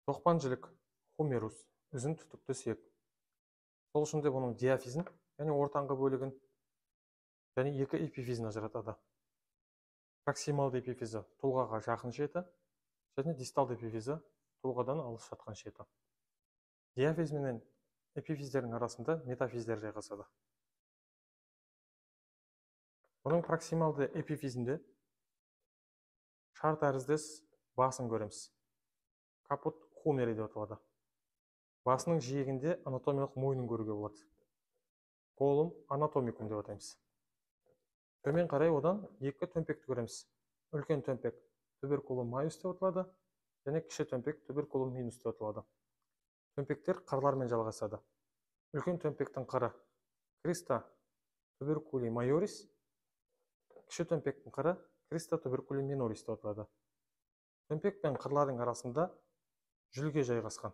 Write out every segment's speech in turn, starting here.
Тоқпан жілік хумерус үзін түтікті сүйек. Сол үшін де бұның диафизін, яғни ортаңғы бөлігін және екі эпифизін ажыратады. Проксималды эпифизі тұлғаға жақын шеті және дисталды эпифизі тұлғадан алыс жатқан шеті. Диафиз менен эпифиздердің арасында метафиздер жайғасады. Бұның проксималды эпифизінде шар тәріздес басын көреміз. Капут хумери деп аталады. Басының жиегінде анатомиялық мойнын көруге болады. Колум анатомикум деп атаймыз. Төмен қарай одан екі төмпекті көреміз. Үлкен төмпек туберкулум майус деп аталады және кіші төмпек туберкулум минус деп аталады. Төмпектер қырлармен жалғасады. Үлкен төмпектің қыры криста туберкули майорис, кіші төмпектің қыры криста туберкули минорис деп аталады. Төмпек пен қырлардың арасында жүлге жайғасқан.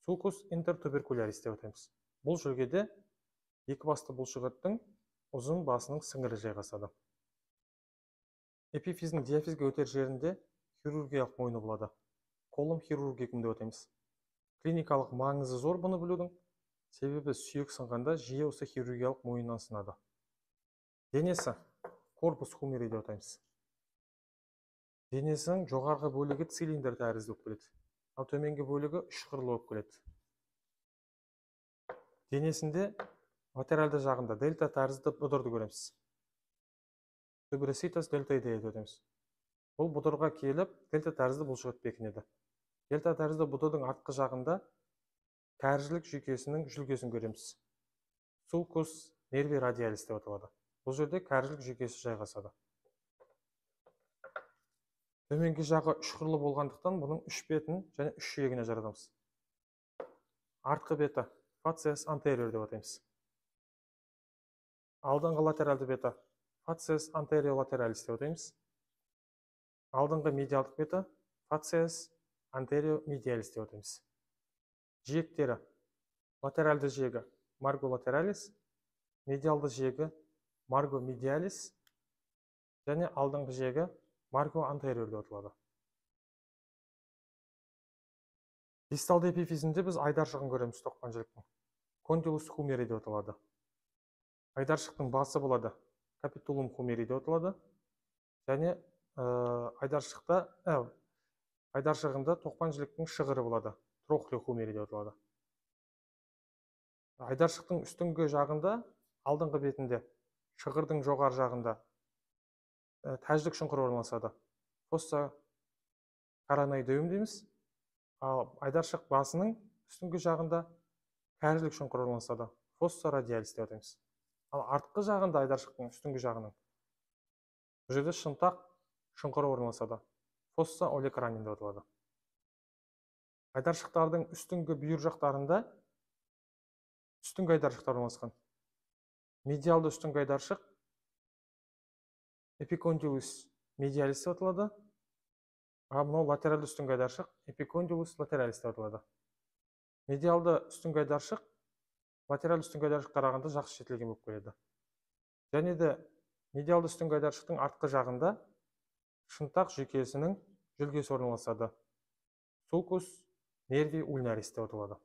Sulcus intertubercularis деп атаймыз. Бұл жүлгеде екі басты бұлшықеттің ұзын басының сіңірі жайғасады. Эпифиздің диафизге өтер жерінде хирургиялық мойны болады. Колум хирургикум деп атаймыз. Клиникалық маңызы зор бұны білудің, себебі сүйек сынғанда жиі осы хирургиялық мойыннан сынады. Денесі корпус хумери деп атаймыз. Денесінің жоғарғы бөлігі цилиндр тәрізді болып келеді, ал төменгі бөлігі үш қырлы болып келеді. Денесінде латеральды жағында дельта тәрізді бұдырды көреміз. Tuberositas deltoidea деп атаймыз. Бұл бұдырға келіп дельта тәрізді бұлшықет бекінеді. Дельта тәрізді бұдырдың артқы жағында кәржілік жүйкесінің жүлгесін көреміз. Sulcus nervi radialis деп аталады. Бұл жерде кәржілік жүйкесі жайғасады. Төменгі жағы үш қырлы болғандықтан бұның үш бетін және үш жиегін ажыратамыз. Артқы беті facies anterior деп атаймыз. Алдыңғы латеральды беті facies anterior-lateralis деп атаймыз. Алдыңғы медиалдық беті facies anterior-medialis деп атаймыз. Жиектері латеральды жиегі margo lateralis, медиалды жиегі margo medialis және алдыңғы жиегі margo anterior деп аталады. Дисталды эпифизінде біз айдаршығын көреміз тоқпан жіліктің. Condylus humeri деп аталады. Айдаршықтың басы болады capitulum humeri деп аталады. Және айдаршығында тоқпан жіліктің шығыры болады, trochlea humeri деп аталады. Айдаршықтың үстіңгі жағында, алдыңғы бетінде, шығырдың жоғары жағында тәждік шұңқыр орналасады. Fossa coronoideum дейміз. Ал айдаршық басының үстіңгі жағында кәржілік шұңқыр орналасады. Fossa radialis деп атаймыз. Ал артқы жағында айдаршықтың үстіңгі жағының бұл жерде шынтақ шұңқыры орналасады. Fossa olecranon деп аталады. Айдаршықтардың үстіңгі бүйір жақтарында үстіңгі айдаршықтар орналасқан. Медиалды үстіңгі айдаршық epicondylus medialis деп аталады. Ал мынау латеральды үстіңгі айдаршық epicondylus lateralis деп аталады. Медиалды үстіңгі айдаршық латеральды үстіңгі айдаршыққа қарағанда жақсы жетілген болып келеді. Және де медиалды үстіңгі айдаршықтың артқы жағында шынтақ жүйкесінің жүлгесі орналасады. Sulcus nervi ulnaris деп аталады.